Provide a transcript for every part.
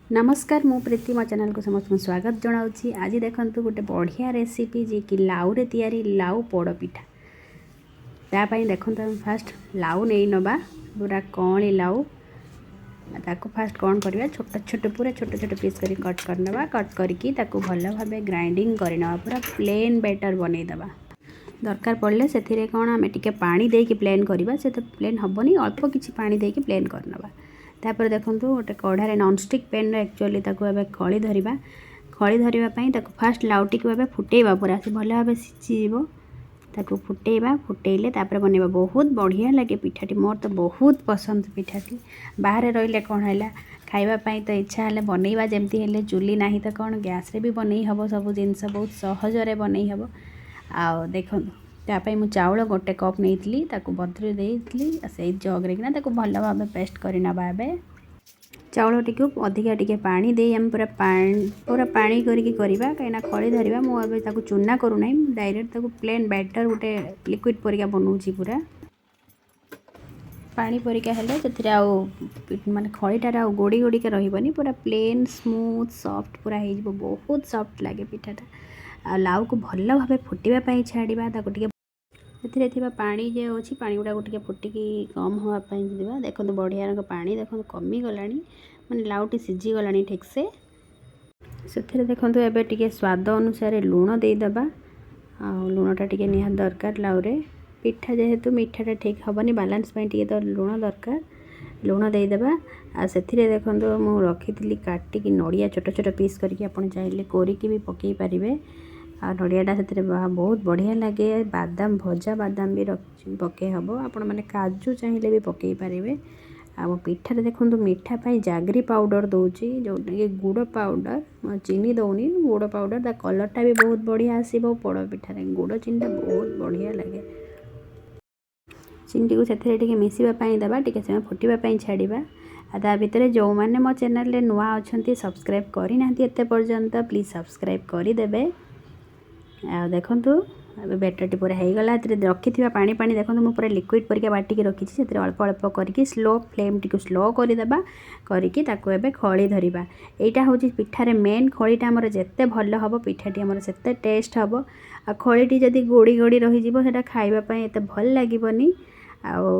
ନମସ୍କାର, ମୁଁ ପ୍ରୀତି। ମୋ ଚ୍ୟାନେଲକୁ ସମସ୍ତଙ୍କୁ ସ୍ୱାଗତ ଜଣାଉଛି। ଆଜି ଦେଖନ୍ତୁ ଗୋଟେ ବଢ଼ିଆ ରେସିପି, ଯିଏକି ଲାଉରେ ତିଆରି ଲାଉ ପୋଡ଼ ପିଠା। ତା ପାଇଁ ଦେଖନ୍ତୁ, ଆମେ ଫାଷ୍ଟ ଲାଉ ନେଇ ନେବା, ପୁରା କଅଁଳି ଲାଉ। ତାକୁ ଫାଷ୍ଟ କ'ଣ କରିବା? ଛୋଟ ଛୋଟ, ପୁରା ଛୋଟ ଛୋଟ ପିସ୍ କରି କଟ୍ କରିନେବା। କଟ୍ କରିକି ତାକୁ ଭଲ ଭାବେ ଗ୍ରାଇଣ୍ଡିଙ୍ଗ କରିନେବା, ପୁରା ପ୍ଲେନ୍ ବେଟର୍ ବନେଇଦେବା। ଦରକାର ପଡ଼ିଲେ ସେଥିରେ କ'ଣ ଆମେ ଟିକେ ପାଣି ଦେଇକି ପ୍ଲେନ୍ କରିବା। ସେ ତ ପ୍ଲେନ୍ ହେବନି, ଅଳ୍ପ କିଛି ପାଣି ଦେଇକି ପ୍ଲେନ୍ କରିନେବା। ତାପରେ ଦେଖନ୍ତୁ, ଗୋଟେ କଢ଼ାରେ, ନନ୍ଷ୍ଟିକ୍ ପ୍ୟାନ୍ରେ ଆକ୍ଚୁଆଲି ତାକୁ ଏବେ ଖଳି ଧରିବା। ଖଳି ଧରିବା ପାଇଁ ତାକୁ ଫାଷ୍ଟ ଲାଉଟିକୁ ଏବେ ଫୁଟେଇବା। ପୁରା ସେ ଭଲ ଭାବେ ସିଝିଯିବ। ତାକୁ ଫୁଟେଇବା। ଫୁଟେଇଲେ ତାପରେ ବନେଇବା। ବହୁତ ବଢ଼ିଆ ଲାଗେ ପିଠାଟି। ମୋର ତ ବହୁତ ପସନ୍ଦ ପିଠାଟି। ବାହାରେ ରହିଲେ କ'ଣ ହେଲା, ଖାଇବା ପାଇଁ ତ ଇଚ୍ଛା ହେଲେ ବନେଇବା ଯେମିତି ହେଲେ। ଚୁଲି ନାହିଁ ତ କ'ଣ, ଗ୍ୟାସ୍ରେ ବି ବନେଇ ହେବ। ସବୁ ଜିନିଷ ବହୁତ ସହଜରେ ବନେଇ ହେବ। ଆଉ ଦେଖନ୍ତୁ, ତା ପାଇଁ ମୁଁ ଚାଉଳ ଗୋଟେ କପ୍ ନେଇଥିଲି, ତାକୁ ବତୁରେଇ ଦେଇଥିଲି ସେଇ ଜଗ୍ରେ କିନା। ତାକୁ ଭଲ ଭାବେ ପେଷ୍ଟ କରି ନେବା। ଏବେ ଚାଉଳଟିକୁ ଅଧିକା ଟିକେ ପାଣି ଦେଇ ଆମେ ପୁରା ପାଣି କରିକି କରିବା, କାହିଁକିନା ଖଳି ଧରିବା। ମୁଁ ଏବେ ତାକୁ ଚୁନା କରୁନାହିଁ, ଡାଇରେକ୍ଟ ତାକୁ ପ୍ଲେନ୍ ବ୍ୟାଟର୍, ଗୋଟେ ଲିକ୍ୱିଡ଼ ପରିକା ବନାଉଛି। ପୁରା ପାଣି ପରିକା ହେଲେ ସେଥିରେ ଆଉ ମାନେ ଖଳିଟାରେ ଆଉ ଗୋଡ଼ି ଗୋଡ଼ିକା ରହିବନି। ପୁରା ପ୍ଲେନ୍, ସ୍ମୁଥ୍, ସଫ୍ଟ ପୁରା ହେଇଯିବ। ବହୁତ ସଫ୍ଟ ଲାଗେ ପିଠାଟା। ଆଉ ଲାଉକୁ ଭଲ ଭାବେ ଫୁଟିବା ପାଇଁ ଛାଡ଼ିବା। ତାକୁ ଟିକେ ସେଥିରେ ଥିବା ପାଣି ଯେଉଁ ଅଛି, ପାଣି ଗୁଡ଼ାକୁ ଟିକେ ଫୁଟିକି କମ୍ ହେବା ପାଇଁ ଦେବା। ଦେଖନ୍ତୁ, ବଢ଼ିଆ ରଙ୍ଗ ପାଣି ଦେଖନ୍ତୁ କମିଗଲାଣି, ମାନେ ଲାଉଟି ସିଝିଗଲାଣି ଠିକ୍ସେ। ସେଥିରେ ଦେଖନ୍ତୁ, ଏବେ ଟିକେ ସ୍ୱାଦ ଅନୁସାରେ ଲୁଣ ଦେଇଦେବା। ଆଉ ଲୁଣଟା ଟିକେ ନିହାତି ଦରକାର ଲାଉରେ। ପିଠା ଯେହେତୁ, ମିଠାଟା ଠିକ୍ ହେବନି, ବାଲାନ୍ସ ପାଇଁ ଟିକେ ତ ଲୁଣ ଦରକାର। ଲୁଣ ଦେଇଦେବା। ଆଉ ସେଥିରେ ଦେଖନ୍ତୁ, ମୁଁ ରଖିଥିଲି କାଟିକି ନଡ଼ିଆ ଛୋଟ ଛୋଟ ପିସ୍ କରିକି। ଆପଣ ଚାହିଁଲେ କୋରିକି ବି ପକାଇ ପାରିବେ। ଆଉ ନଡ଼ିଆଟା ସେଥିରେ ବହୁତ ବଢ଼ିଆ ଲାଗେ। ବାଦାମ, ଭଜା ବାଦାମ ବି ପକାଇ ହେବ। ଆପଣମାନେ କାଜୁ ଚାହିଁଲେ ବି ପକାଇ ପାରିବେ। ଆଉ ପିଠାରେ ଦେଖନ୍ତୁ, ମିଠା ପାଇଁ ଜାଗରି ପାଉଡ଼ର ଦେଉଛି, ଯେଉଁଟାକି ଗୁଡ଼ ପାଉଡ଼ର। ଚିନି ଦେଉନି, ଗୁଡ଼ ପାଉଡ଼ର। ତା କଲର୍ଟା ବି ବହୁତ ବଢ଼ିଆ ଆସିବ। ପୋଡ଼ ପିଠାରେ ଗୁଡ଼ ଚିନିଟା ବହୁତ ବଢ଼ିଆ ଲାଗେ। ଚିନିଟିକୁ ସେଥିରେ ଟିକେ ମିଶିବା ପାଇଁ ଦେବା। ଟିକେ ସମୟ ଫୁଟିବା ପାଇଁ ଛାଡ଼ିବା। ଆଉ ତା ଭିତରେ ଯେଉଁମାନେ ମୋ ଚ୍ୟାନେଲରେ ନୂଆ ଅଛନ୍ତି, ସବସ୍କ୍ରାଇବ୍ କରିନାହାନ୍ତି ଏତେ ପର୍ଯ୍ୟନ୍ତ, ପ୍ଲିଜ୍ ସବସ୍କ୍ରାଇବ୍ କରିଦେବେ। ଆଉ ଦେଖନ୍ତୁ, ଏବେ ବେଟରଟି ପୁରା ହେଇଗଲା। ଏଥିରେ ରଖିଥିବା ପାଣି ପାଣି ଦେଖନ୍ତୁ, ମୁଁ ପୁରା ଲିକ୍ୱିଡ଼ ପରିକା ବାଟିକି ରଖିଛି। ସେଥିରେ ଅଳ୍ପ ଅଳ୍ପ କରିକି ସ୍ଲୋ ଫ୍ଲେମ୍ଟିକୁ ସ୍ଲୋ କରିଦେବା। କରିକି ତାକୁ ଏବେ ଖଳି ଧରିବା। ଏଇଟା ହେଉଛି ପିଠାରେ ମେନ୍। ଖଳିଟା ଆମର ଯେତେ ଭଲ ହେବ, ପିଠାଟି ଆମର ସେତେ ଟେଷ୍ଟ ହେବ। ଆଉ ଖଳିଟି ଯଦି ଗୋଡ଼ି ଗୋଡ଼ି ରହିଯିବ, ସେଇଟା ଖାଇବା ପାଇଁ ଏତେ ଭଲ ଲାଗିବନି। ଆଉ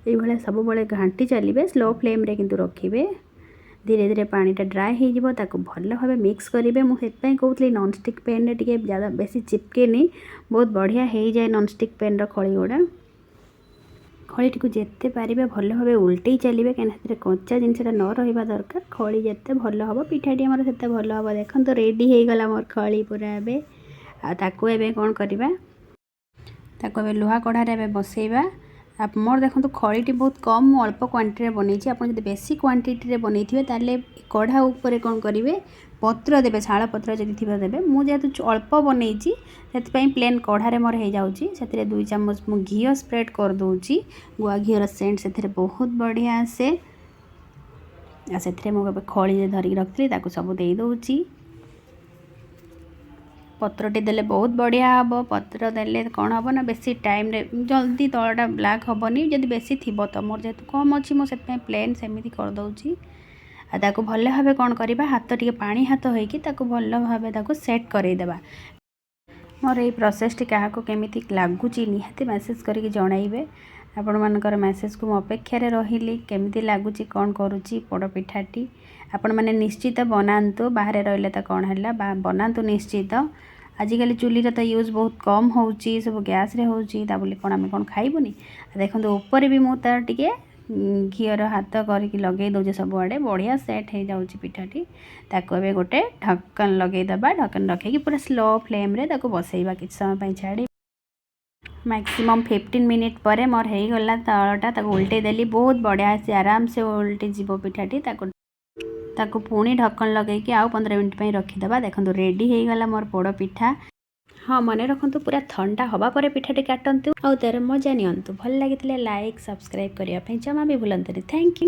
ଏଇଭଳିଆ ସବୁବେଳେ ଘାଣ୍ଟି ଚାଲିବେ, ସ୍ଲୋ ଫ୍ଲେମ୍ରେ କିନ୍ତୁ ରଖିବେ। ଧୀରେ ଧୀରେ ପାଣିଟା ଡ୍ରାଏ ହେଇଯିବ। ତାକୁ ଭଲ ଭାବେ ମିକ୍ସ କରିବେ। ମୁଁ ସେଥିପାଇଁ କହୁଥିଲି, ନନ୍ଷ୍ଟିକ୍ ପ୍ୟାନ୍ରେ ଟିକେ ଜ୍ୟାଦା ବେଶୀ ଚିପକେନି, ବହୁତ ବଢ଼ିଆ ହେଇଯାଏ ନନ୍ଷ୍ଟିକ୍ ପ୍ୟାନ୍ର ଖଳି ଗୁଡ଼ା। ଖଳିଟିକୁ ଯେତେ ପାରିବେ ଭଲ ଭାବେ ଉଲଟେଇ ଚାଲିବେ, କାହିଁକିନା ସେଥିରେ କଞ୍ଚା ଜିନିଷଟା ନ ରହିବା ଦରକାର। ଖଳି ଯେତେ ଭଲ ହେବ, ପିଠାଟି ଆମର ସେତେ ଭଲ ହେବ। ଦେଖନ୍ତୁ, ରେଡ଼ି ହେଇଗଲା ମୋର ଖଳି ପୁରା ଏବେ। ଆଉ ତାକୁ ଏବେ କ'ଣ କରିବା? ତାକୁ ଏବେ ଲୁହା କଢ଼ାରେ ଏବେ ବସେଇବା। ମୋର ଦେଖନ୍ତୁ, ଖଳିଟି ବହୁତ କମ୍, ମୁଁ ଅଳ୍ପ କ୍ୱାଣ୍ଟିଟିରେ ବନେଇଛି। ଆପଣ ଯଦି ବେଶୀ କ୍ୱାଣ୍ଟିଟିରେ ବନେଇଥିବେ, ତାହେଲେ କଢ଼ା ଉପରେ କ'ଣ କରିବେ? ପତ୍ର ଦେବେ। ଶାଳ ପତ୍ର ଯଦି ଥିବ ଦେବେ। ମୁଁ ଯେହେତୁ ଅଳ୍ପ ବନେଇଛି, ସେଥିପାଇଁ ପ୍ଲେନ୍ କଢ଼ାରେ ମୋର ହେଇଯାଉଛି। ସେଥିରେ 2 ଚାମଚ ମୁଁ ଘିଅ ସ୍ପ୍ରେଡ଼୍ କରିଦେଉଛି। ଗୁଆ ଘିଅର ସେଣ୍ଟ ସେଥିରେ ବହୁତ ବଢ଼ିଆ ଆସେ। ଆଉ ସେଥିରେ ମୁଁ ଏବେ ଖଳି ଧରିକି ରଖିଥିଲି, ତାକୁ ସବୁ ଦେଇଦେଉଛି। ପତ୍ରଟି ଦେଲେ ବହୁତ ବଢ଼ିଆ ହେବ। ପତ୍ର ଦେଲେ କ'ଣ ହେବ ନା, ବେଶୀ ଟାଇମ୍ରେ ଜଲ୍ଦି ତଳଟା ବ୍ଲାକ୍ ହେବନି, ଯଦି ବେଶୀ ଥିବ ତ। ମୋର ଯେହେତୁ କମ୍ ଅଛି, ମୁଁ ସେଥିପାଇଁ ପ୍ଲେନ୍ ସେମିତି କରିଦେଉଛି। ଆଉ ତାକୁ ଭଲ ଭାବେ କ'ଣ କରିବା? ହାତ ଟିକେ ପାଣି ହାତ ହେଇକି ତାକୁ ଭଲ ଭାବେ ତାକୁ ସେଟ୍ କରାଇଦେବା। ମୋର ଏଇ ପ୍ରୋସେସ୍ଟି କାହାକୁ କେମିତି ଲାଗୁଛି, ନିହାତି ମେସେଜ୍ କରିକି ଜଣାଇବେ। ଆପଣମାନଙ୍କର ମେସେଜ୍କୁ ମୁଁ ଅପେକ୍ଷାରେ ରହିଲି। କେମିତି ଲାଗୁଛି, କ'ଣ କରୁଛି ପୋଡ଼ ପିଠାଟି, ଆପଣମାନେ ନିଶ୍ଚିତ ବନାନ୍ତୁ। ବାହାରେ ରହିଲେ ତ କ'ଣ ହେଲା, ବନାନ୍ତୁ ନିଶ୍ଚିତ। ଆଜିକାଲି ଚୁଲିର ତ ୟୁଜ୍ ବହୁତ କମ୍ ହେଉଛି, ସବୁ ଗ୍ୟାସ୍ରେ ହେଉଛି। ତା ବୋଲି କ'ଣ ଆମେ କ'ଣ ଖାଇବୁନି? ଦେଖନ୍ତୁ, ଉପରେ ବି ମୁଁ ତା'ର ଟିକେ ଘିଅର ହାତ କରିକି ଲଗେଇ ଦେଉଛି ସବୁଆଡ଼େ। ବଢ଼ିଆ ସେଟ୍ ହେଇଯାଉଛି ପିଠାଟି। ତାକୁ ଏବେ ଗୋଟେ ଢକ୍କନ ଲଗେଇଦେବା। ଢକ୍କନ ରଖେଇକି ପୁରା ସ୍ଲୋ ଫ୍ଲେମ୍ରେ ତାକୁ ବସେଇବା, କିଛି ସମୟ ପାଇଁ ଛାଡ଼ି। ମ୍ୟାକ୍ସିମମ୍ 15 ମିନିଟ୍ ପରେ ମୋର ହେଇଗଲା ତଳଟା। ତାକୁ ଉଲଟେଇ ଦେଲି। ବହୁତ ବଢ଼ିଆ ଆସି ଆରାମସେ ଓଲଟି ଯିବ ପିଠାଟି। ତାକୁ ତାକୁ ପୁଣି ଢକ୍କନ ଲଗେଇକି ଆଉ 15 ମିନିଟ୍ ପାଇଁ ରଖିଦେବା। ଦେଖନ୍ତୁ, ରେଡ଼ି ହେଇଗଲା ମୋର ପୋଡ଼ ପିଠା। ହଁ, ମନେ ରଖନ୍ତୁ, ପୁରା ଥଣ୍ଡା ହେବା ପରେ ପିଠାଟି କାଟନ୍ତୁ ଆଉ ତା'ର ମଜା ନିଅନ୍ତୁ। ଭଲ ଲାଗିଥିଲେ ଲାଇକ୍, ସବସ୍କ୍ରାଇବ୍ କରିବା ପାଇଁ ଜମା ବି ଭୁଲନ୍ତୁନି। Thank you.